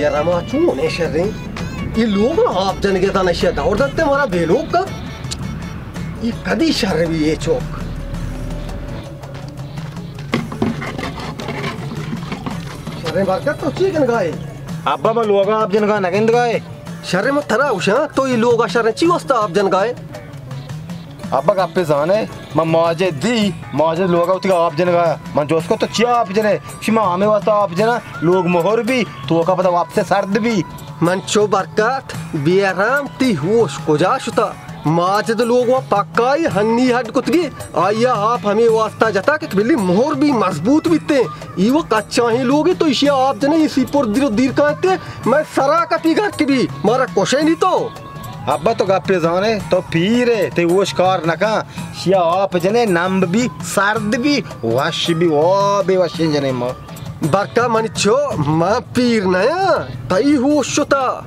رما چون اے شریں؟ اے لوگ ءَ آپ جنگ ءَ تاں نشہ دور دنت، مارا بے لوگ کا۔ اے کدی شر بی اے چوک؟ شریں برکت، تو چی گندگائے؟ ابا، ما لوگ ءَ آپ جنگا نہ گندگائے۔ شریں، ما ترا گوشاں، تو اے لوگ ءَ شریں چی واسطہ آپ جنگائے؟ ابا گپے زانے، من ماجد دی، ماجد لوگا وتی آپ جنگا۔ من جست کو تو چیا آپ جنے؟ شی ما ہمے واسطہ آپ جنا، لوگ مہر بی، تو کا پتہ واپس سرد بی۔ من چو برکت، بے رحم، تی ہوش کجا شتا؟ ماجد لوگ وا پکائی ہنی ہڈ کتگی، آیا آپ ہمے واسطہ جتا کہ بلی مہر بی مضبوط بیتے۔ ای وہ کچاہیں لوگے تو اشیا آپ جنے، اسی پر دیر و دیر کانتے، میں سرا کپی گرک بی، مارا کشے نی تو۔ ابا تو گپے زانے، تو پیر ئے، تئی ہوش کار نہ کن۔ شیا آپ جنے، نمب بی، سرد بی، وش بی، وا بے وشیں جنے ما۔ برکا منی چو، من پیر نیاں، تئی ہوش شتا۔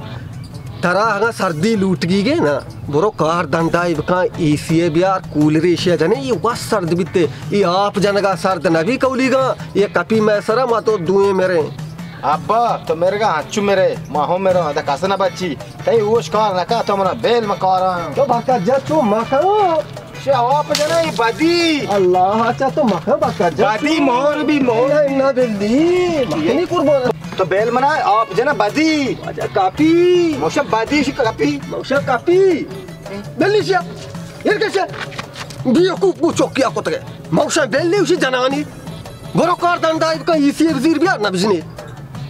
ترا اگاں سردی لوٹگی گے نا، برو کار دندائی بکن، اے سی ءَ بیار، کولرے ایشی ءَ جنے، اے وش سرد بیتے، اے آپ جنگا سرد نبی کولیگاں، اے کپی مئے سرا، ما تو دوئیں مریں۔ ابا، تو مرگا ہنچو مرے، ما ہم مرا، ادا کس نہ بچی۔ تئی ہوش کار نہ کا، تو منا بیل ما کارا۔ تو برکت جا چو مکن۔ شے آپ جنا ای بدی۔ اللہ، اچھا تو مکن برکت جا بدی چو۔ مہر بی مہر۔ اے نہ بلی، مکنی قربان۔ تو بیل منا آپ جنا بدی۔ اچھا کپی۔ موشا بدی شی کپی۔ موشا کپی۔ بلی شیا۔ ایر کشے۔ بیوقوف بو چوکیا کتگے۔ موشا بیل نہیں اسی جنانی۔ برو کار دندائی بکن، ای سی ءَ بزیر بیار نہ بجنی۔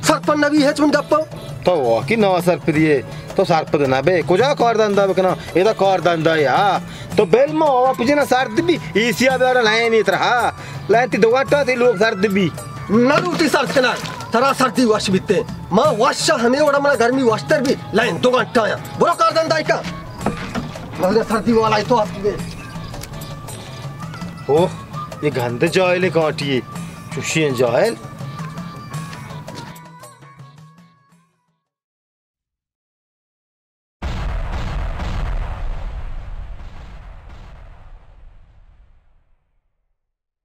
سرپد نبی ہچ من گپاں۔ تو واقعی نا سرپدی ئے۔ تو سرپد نہ بے۔ کجا کار دندا بکناں؟ ادا کار دندا ئے، ہا۔ تو بل ما آپ جنا سرد بی، ای سی ءَ بیارا لائنی ترا، ہا۔ لائن تی دو گھنٹہ تی لوگ سرد بی۔ نہ لوٹی سرد کنگ۔ ترا سردی وش بیتے۔ ما وش ہمے وڑا منا گرمی وشتر بی۔ لائن دو گھنٹہ آیا۔ برو کار دندا ئے کا۔ مگر سردی والا تو آپ بے۔ اوہ، یہ گند جاہل کانٹی ئے۔ چوشیں جاہل۔